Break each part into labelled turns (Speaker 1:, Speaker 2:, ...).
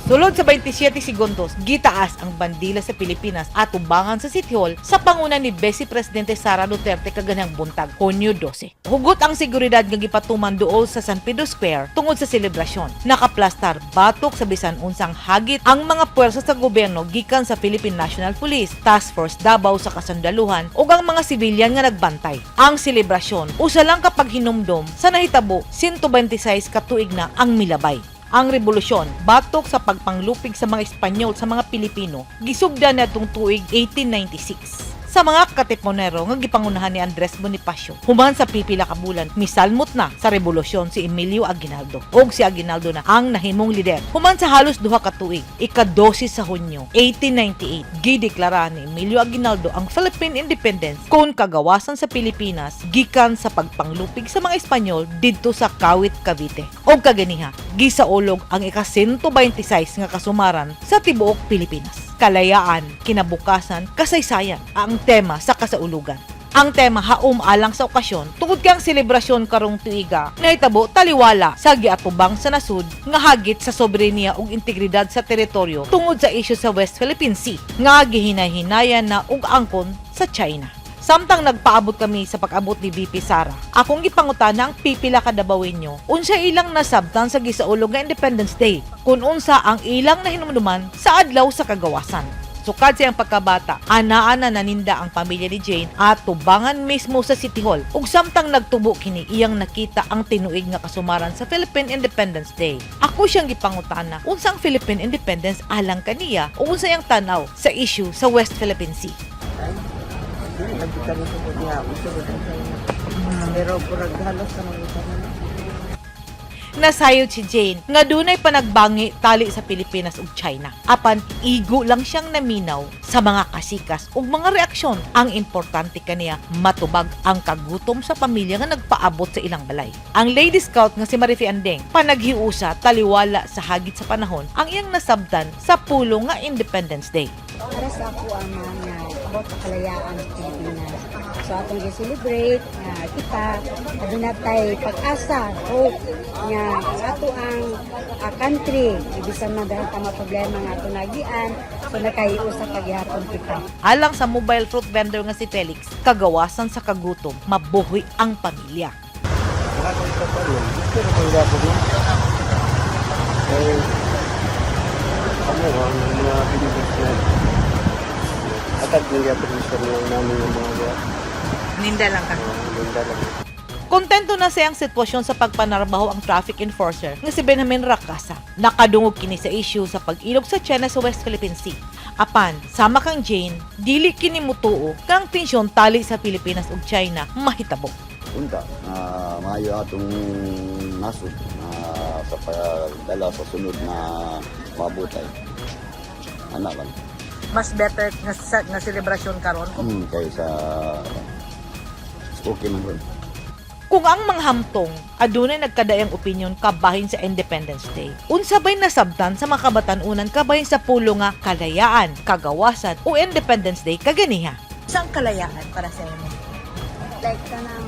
Speaker 1: Sulod sa 27 segundos, gitaas ang bandila sa Pilipinas at tubangan sa City Hall sa panguna ni Vice Presidente Sara Duterte kaganhang buntag, Hunyo 12. Hugot ang seguridad nga gipatuman duol sa San Pedro Square tungod sa selebrasyon. Nakaplastar batok sa bisan unsang hagit ang mga puwersa sa gobyerno gikan sa Philippine National Police, Task Force Davao sa kasundaluhan ug ang mga sibilyan nga nagbantay. Ang selebrasyon usa lang kapag hinumdom sa nahitabo 126 ka tuig na ang milabay. Ang rebolusyon, batok sa pagpanglupig sa mga Espanyol sa mga Pilipino, gisugdan na itong tuig 1896 sa mga Katipunero nga gipangunahan ni Andres Bonifacio. Human sa pipila ka bulan, misalmot na sa rebolusyon si Emilio Aguinaldo. Og si Aguinaldo na ang nahimong lider. Human sa halos 2 ka tuig, ika-12 sa Hunyo, 1898, gideklara ni Emilio Aguinaldo ang Philippine Independence kon kagawasan sa Pilipinas gikan sa pagpanglupig sa mga Espanyol didto sa Kawit, Cavite. Og kaganiha, gisaulog ang ika-126 nga kasumaran sa tibuok Pilipinas. Kalayaan, kinabukasan, kasaysayan ang tema sa kasaulugan. Ang tema haom alang sa okasyon tungod kay ang selebrasyon karong tuiga nahitabo taliwala sa giatubang sa nasud nga hagit sa soberenya ug integridad sa teritoryo tungod sa isyu sa West Philippine Sea nga gihinay-hinayan na ug angkon sa China. Samtang nagpaabot kami sa pag-abot ni VP Sara, akong gipangutana ang pipila ka Dabawenyo, unsa ilang nasabtan sa gisaulog nga Independence Day, kung unsa ang ilang nahinumduman sa adlaw sa kagawasan. Sukad siyang pagkabata, anaa na naninda ang pamilya ni Jane at tubangan mismo sa City Hall. Ug samtang nagtubo kini, iyang nakita ang tinuig nga kasumaran sa Philippine Independence Day. Ako siyang gipangutana unsang Philippine Independence alang kaniya ug unsa iyang tanaw sa issue sa West Philippine Sea.
Speaker 2: Ay, lagi kami sa niya, usulod ang China. Pero purag halos sa mga tanan.
Speaker 1: Nasayod si Jane nga dunay panagbangi tali sa Pilipinas ug China. Apan igo lang siyang naminaw sa mga kasikas ug mga reaksyon. Ang importante kaniya, matubag ang kagutom sa pamilya nga nagpaabot sa ilang balay. Ang Lady Scout nga si Marifi Andeng panaghiusa taliwala sa hagit sa panahon ang iyang nasabtan sa pulong nga Independence Day.
Speaker 3: Para sa ako ang mga about sa kalayaan sa Pilipinas. So atong gi-celebrate nga kita aduna tay pag-asa, hope nga ang ato ang country bisan man dahil ta mga problema nga ato nagian, so nakahiusa paghihapon kita.
Speaker 1: Alang sa mobile fruit vendor nga si Felix, kagawasan sa kagutom, mabuhi ang pamilya.
Speaker 4: Nakakita pa rin. Gusto naman gapon mo. Eh, kamo ang mga Pilipinas na atag ng gapon sa mga namin yung mga gawa.
Speaker 1: Ninda lang ka.
Speaker 4: Linda lang.
Speaker 1: Kontento na siyang sitwasyon sa pagpanarbaho ang traffic enforcer nga si Benjamin Rakasa. Nakadungog kini sa issue sa pag-ilog sa China sa West Philippine Sea. Apan, sama kang Jane, dili kini mutuo kang tensyon tali sa Pilipinas ug China mahitabo.
Speaker 5: Unta maayo atong nasod na sa pagdala sa sunod na mabutay. Ana lang.
Speaker 1: Mas better nga selebrasyon karon.
Speaker 5: Kaysa okay man ron.
Speaker 1: Kung ang mga hamtong adunay nagkadaiyang opinyon kabahin sa Independence Day, unsa bay nasabtan sa mga kabatan-unan kabahin sa pulo nga kalayaan, kagawasan o Independence Day kaganiha?
Speaker 2: Saan kalayaan para sa imo?
Speaker 6: Like kanang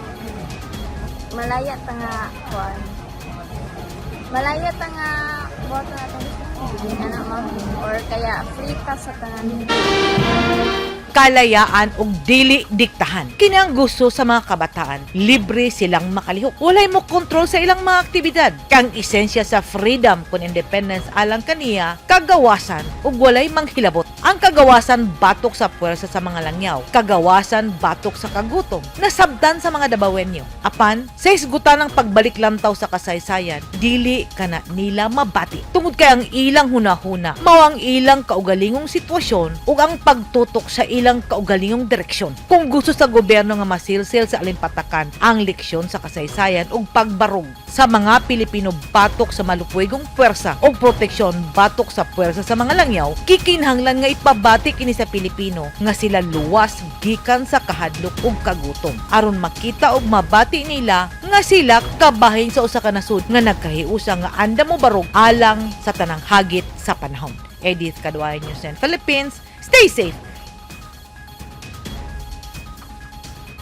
Speaker 6: malaya ta nga kuan. Malaya ta nga boto na gusto ana, ma'am, or kaya free ta sa tanan.
Speaker 1: Kalayaan ug dili diktahan. Kini ang gusto sa mga kabataan. Libre silang makalihok. Walay mo kontrol sa ilang mga aktibidad. Kang esensya sa freedom kun independence alang kaniya, kagawasan ug walay manghilabot. Ang kagawasan batok sa puwersa sa mga langyaw. Kagawasan batok sa kagutom. Nasabtan sa mga Dabawenyo. Apan, sa hisgutan ng pagbalik lantaw sa kasaysayan, dili kana nila mabati. Tungod kay ang ilang hunahuna, mao ang ilang kaugalingong sitwasyon ug ang pagtutok sa ilang kaugalingong direksyon. Kung gusto sa gobyerno nga masilsil sa alimpatakan ang leksyon sa kasaysayan ug pagbarog sa mga Pilipino batok sa malupwegong puwersa ug proteksyon batok sa puwersa sa mga langyaw, kikinahanglan nga ipabati kini sa Pilipino nga sila luwas gikan sa kahadlok ug kagutom aron makita ug mabati nila nga sila kabahin sa usa ka nasud nga nagkahiusa nga andam mobarog alang sa tanang hagit sa panahon. Edith Kaduay, News 10 Philippines. Stay safe.